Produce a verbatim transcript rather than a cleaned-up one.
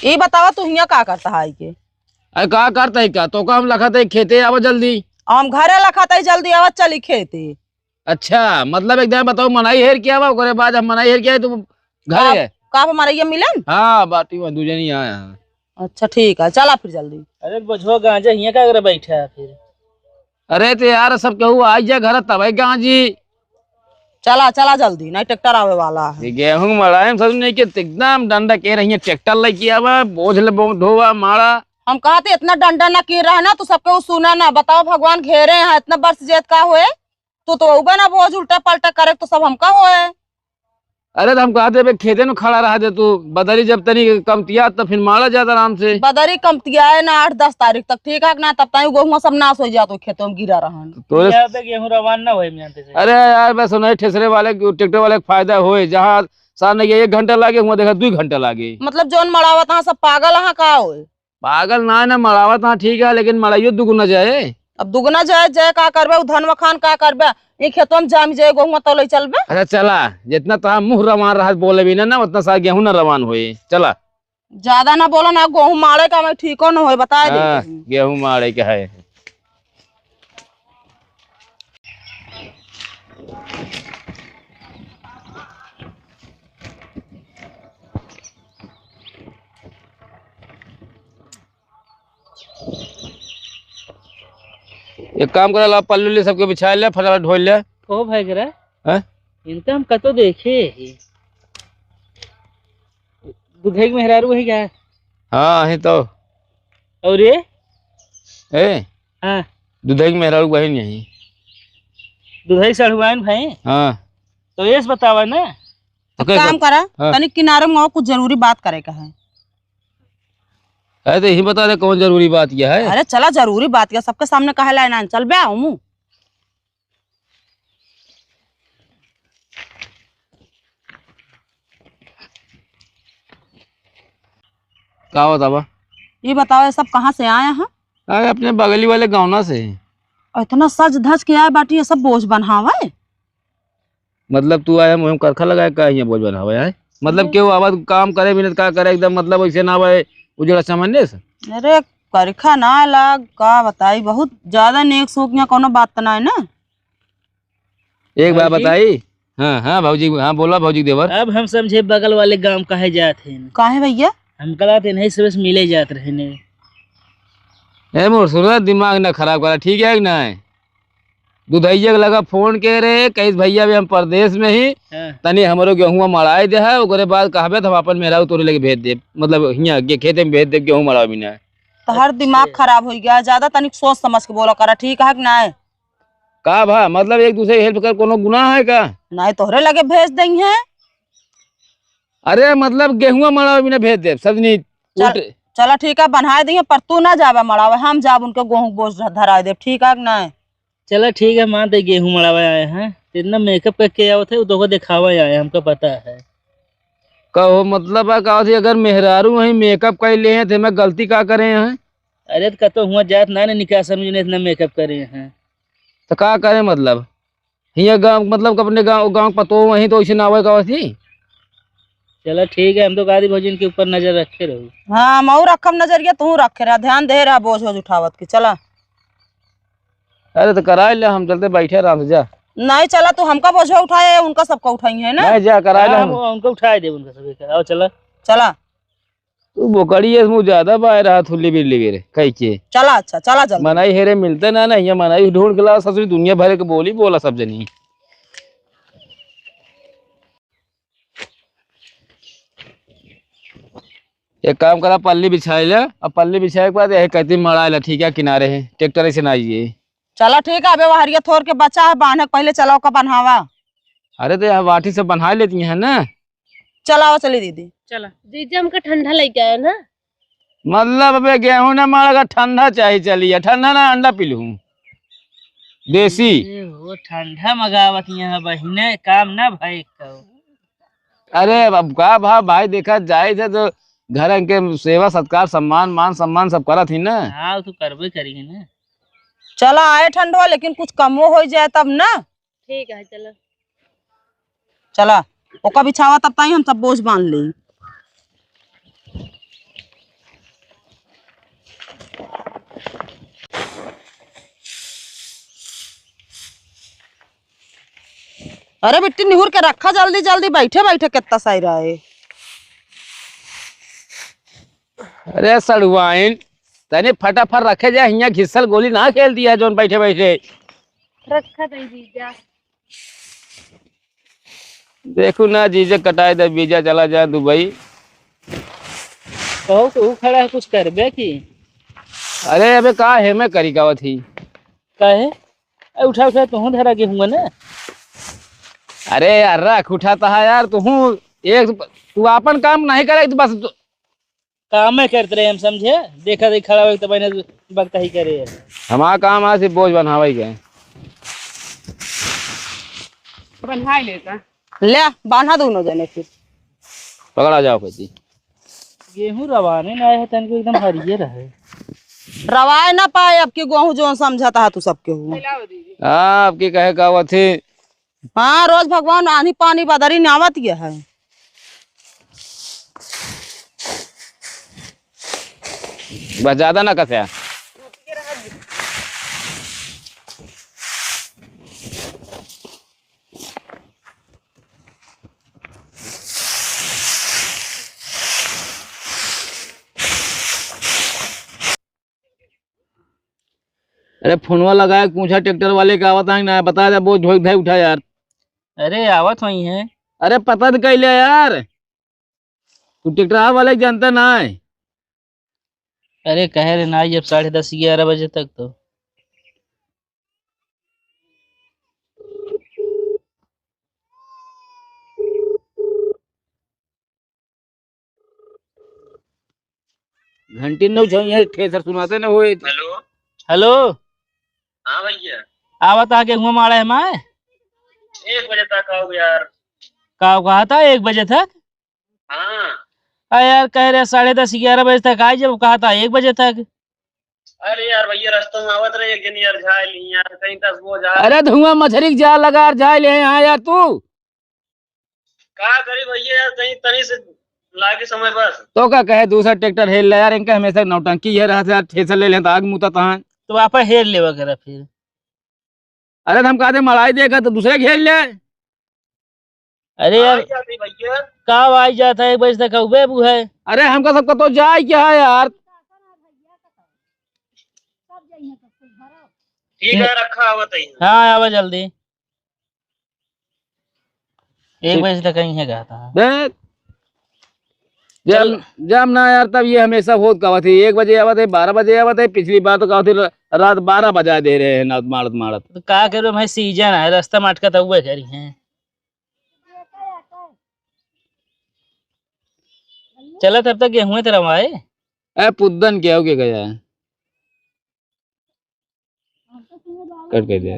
ई बतावा, तू हियाँ का करता है आइके? अरे, का करता है का? तो का हम लखत है खेते, आवा जल्दी। हम घरे लखत है, जल्दी आवा, चली खेते। अच्छा, मतलब एक दाईं बताओ, मनई हेर के आवा, ओकरे बाद हम मनई हेर के आए, तू घरे का, है? का हमारा ये मिलन? हाँ, बाटी में दू जनी आया है। अच्छा, ठीक है, चला फिर जल्दी। अरे, बोझवा गांजा हियाँ का करे बैठा है फिर? अरे, तो यार, सब केहू आई जा घर, तब आई गांजी। चला, चला जल्दी, नहीं ट्रैक्टर आवे वाला है। ये गेहूं मड़ाई में सब नहीं के, एकदम डंडा के रही है, ट्रैक्टर लेके आवा, बोझ ले, बो-, ढोवा, मारा। हम कहते इतना डंडा ना के रहा ना, तू सबके वो सुना ना, बताओ, भगवान घेरे हैं, इतना बरस जेत का होए, तू तो उबे ना बोझ उल्टा पलटा करे, तो सब हमका होए। अरे, तो हम कहते बे, खेते में खड़ा रहा दे तू, बदरी जब तनी कमतिया, तो फिर मारा जाता आराम से। बदरी कमतियाए ना, आठ दस तारीख तक, ठीक है कि ना? तब ताई गेहूं सब नाश हो जातो, खेतों में गिरा रहन। तोरे या बे गेहूं रवान ना होए मियां से। अरे यार, बस उन्हें ठेसरे वाले, ट्रैक्टर वाले का फायदा होए, जहाँ सामने के एक घंटा लागे, वहाँ देखा दुई घंटा लागे। मतलब, जौन मड़ावत हाँ, सब पागल हाँ का होए? पागल ना है ना, मड़ावत हाँ ठीक है, लेकिन मड़ाइयो दुगुना जाए। अब दुगुना जाए, जाए का करबे, उ धनवा खान का करबे, ई खेतवा में जाम जाए, गेहूं तौले चलबे। अच्छा चला, जितना तोहार मुंह रवान रहा बोले भी ना, ना उतना सा गेहूं ना रवान होए। चला। ज्यादा ना बोला ना, गेहूं मारे का मैं ठीको न होए, बताए दे हाँ, देते हैं। गेहूं मारे का है। एक काम करे ला, पल्लू ले सबके बिछा ले, फटाफट ढोल ले। ओ भाई जरा, हैं? इनका हम कतो देखे ही। दुधई के मेहरारू है क्या? हाँ, है तो। और ये? ए? हाँ। दुधई के मेहरारू बहिन यही। दुधई सढ़ुआइन भाई? हाँ। तो ये से बतावा ना। तो अब कैसे? काम करा, हाँ। तनी किनारे में आओ, कुछ जरूरी बात करे का है। अरे तो यही बता दे कौन जरूरी बात क्या है? अरे चला, जरूरी बात क्या, सबके सामने कहे ला ना, चल बे, हमू। का बतावा? ये बताओ, ये सब कहाँ से आया है? अरे, अपने बगली वाले गाँव ना से। और इतना सज धज के आए बाटी, ये सब बोझ बन्हावे? मतलब, तू आया मुँह में करखा लगाए का, यहाँ बोझ बन्हावे आए? मतलब, हम्म। केहू आवाज काम करे, मिनट का करे, एकदम, मतलब, ऐसे ना आवे, उजड़ा सामान्य से। अरे, करखा ना लाग, का बताई, बहुत ज्यादा नेक सोक यहाँ कोनो बात तो ना है ना। एक बात भौजी? बताई। हाँ, हाँ, भौजी, हाँ, बोला, भौजी देवर। अब हम समझे बगल वाले गांव काहे जात हैं। काहे भैया? हम कला थे नहीं, सुबह से मिले जात रहे ने। ए मोर सुनो, दिमाग ना खराब करा, ठीक है कि नहीं? दुधैया के लगा फोन के रे, कहिस, "भैया, अभी हम परदेश में ही, हाँ। तनी हमरो गेहुआ मड़ाई दे है, ओकरे बाद कहबे तो हम अपन मेहरारू तोरे लगे भेज देब, मतलब हियाँ गे-, खेते में भेज देब, गेहूँ मड़ावे बिना।" तोहर दिमाग अच्छा। खराब हो गया, ज्यादा तनिक सोच समझ के बोला करा, ठीक है कि नहीं? का भा, मतलब एक दूसरे की help कर कोनो गुनाह है का? नहीं, तोहरे लगे भेज देंगे। अरे मतलब गेहुआ मड़ावे बिना भेज देब, सब जनी चल, उल्टे। चला ठीक है, बन्हाए दिहे, पर तू ना जाबे मड़ावे, हम जाब उनके गेहूं बोझ ध-, धराए देब, ठीक है कि नहीं? चला ठीक है, मान ते गेहूं मड़ावे आए हैं, तो इतना makeup करके आवत है, वो तो को दिखावे आए हैं, हमको पता है। कहो मतलब है का होत है, अगर मेहरारू वहीं makeup कर ले हैं, तो मैं गलती का करे हैं? अरे तो कतो हुआ जात ना, ना निकासन में इतना makeup करे हैं। तो का करे मतलब? हियाँ गाँव, मतलब, अपने गाँव, गाँव के पतो वहीं तो ऐसे ना आवे का थी। चला ठीक है, हम तो गादी भौजिन के ऊपर नजर रखे रहू। हाँ, मऊ रखब नजरिया, तू रखे रहा, ध्यान दे रहा, बोझ वोझ उठावत की। चला। अरे तो कराए ले, हम चलते बैठे आराम से, जा। नहीं, चला, तू हमका बोझवा उठाए, उनका सबका उठाई है ना। नहीं, जा, कराए ले हाँ, हम। हम उनका उठाए दे, उनका सभी का। आओ, चला। चला। तू बोकड़ी है, मुँह ज्यादा बाय रहा, थुल्ली बिल्ली बेरे, कह के। चला, अच्छा, चला जल्दी। मनई हेरे मिलते ना, ना, यहाँ मनई ढूंढ के लाओ, ससुरी दुनिया भर के बोली बोला सब जनी। एक काम करा, पल्ली बिछाई ले, अब पल्ली बिछाए के बाद यही कहती मड़ाए ला, ठीक है, किनारे है, ट्रैक्टर से ना आइए। चला ठीक है, अबे वहरिया थोर के बचा है, बांधे के पहले चला ओका बन्हावा। अरे तो यहाँ बाटी से बन्हा लेती है ना। चला, आओ, चली दीदी। चला। जीजा, हमका ठंडा लेके आया ना। मतलब, अबे गेहूं ना मारा, ठंडा चाही, चलिए, ठंडा ना, अंडा पी लूं। देसी। ए, वो ठंडा मगावत यहाँ बहिने, काम ना भाई को। अरे, अब का भा, भाई, देखा जाए थे तो घर के सेवा सत्कार, सम्मान, मान सम्मान सब करत ही ना। हाँ, वो तो करबे करी है ना। चला, आए ठंडवा, लेकिन कुछ कमो हो जाए तब ना। ठीक है, चला। चला, ओका बिछावा, तब ताई हम सब बोझ बांध ली। अरे बिट्टी, निहुर के रखा जल्दी जल्दी, बैठे बैठे कितना सही रहे। अरे सड़ुआइन, तनी फटाफट रखे जा, हियाँ घिसल गोली ना खेल दिया जौन बैठे बैठे। रखा दे दीजा। देखू ना जीजा, कटाई दे बीजा, चला जाए दुबई। कहू तो ऊ खड़ा है, कुछ करबे की? अरे अबे का है, मैं करी कावत ही। काहे? ए, उठा उठा तोहूँ धरा गेहूँ ना। अरे यार रख, उठाता है यार तोहूँ। एक तू आपन काम नहीं करे तो बस तू कामे करत रहे हम समझे। देखा देख खड़ा होई तो मैंने बकता ही करे। हमारा काम आज से बोझ बनावे के। बन्हाई लेता। ले, बान्हा दोनों जने फिर। पकड़ा जाओ कैसी। गेहूं रवाने ना आए है, तन को एकदम हरिये रहे। रवाए ना पाए अब की गेहूं, जौन समझता है तू सबके हूँ। हाँ, अब की कहे का वो थी। हाँ, रोज भगवान आनी पानी बदरी नावत ये है। बस ज्यादा ना कसे। अरे फोनवा लगाए पूछा ट्रैक्टर वाले का आवत है ना, बता दे, बहुत झोंक धाई उठा यार। अरे आवत होई हैं। अरे पता तो कैले यार, तू ट्रैक्टर वाले के जानता ना है। अरे कहे रे ना, अब साढ़े दस ग्यारह बजे तक तो। घंटी नौ छो, ये ठेसर सुनाते ना होए। हेलो। हेलो। हाँ भैया। आवत आगे हुआ माड़ा है माए। एक बजे तक आओ यार। का कहा था एक बजे तक? हाँ। अरे यार, कह रहे साढ़े दस, ग्यारह बजे तक आई, जब कहा था एक बजे तक। अरे यार भैया, रास्ता में आवत रहे, एक जनी यार झाय ली यार, कहीं दस गो झाय। अरे धुआं मछरी के जाल लगा यार, झाय ले यहाँ यार तू। का करी भैया यार, कहीं तनी से लागे समय बस। तो का कहे, दूसरा ट्रैक्टर हेर ले यार, इनका हमेशा नौटंकी ये रहा यार, ठेसर ले लें तो आग मुता तहाँ। तो आप हेर लेवा करा फिर। अरे तो हम कहते मड़ाई देगा तो दूसरे घेर ले। अरे यार, आई जाती भैया। का आई जाता है, एक बजे तक अउबे बू है। अरे हमका सबका तो जाए क्या है यार। ठीक है, रखा आवत है। हाँ, आवा जल्दी। एक बजे तक कहीं है कहता है। बे, जब, जब ना यार, तब ये हमेशा होत का थी, एक बजे आवत है, बारह बजे आवत है, पिछली बार तो का थी, रात बारह बजा दे रहे हैं ना, मारत मारत। तो का करो भाई, सीजन है, रास्ता में अटका तो हुआ करी हैं। चला तब तक गेहूं तेरा भाई। ए, पुद्दन के हो के गया है। कट कर दिया।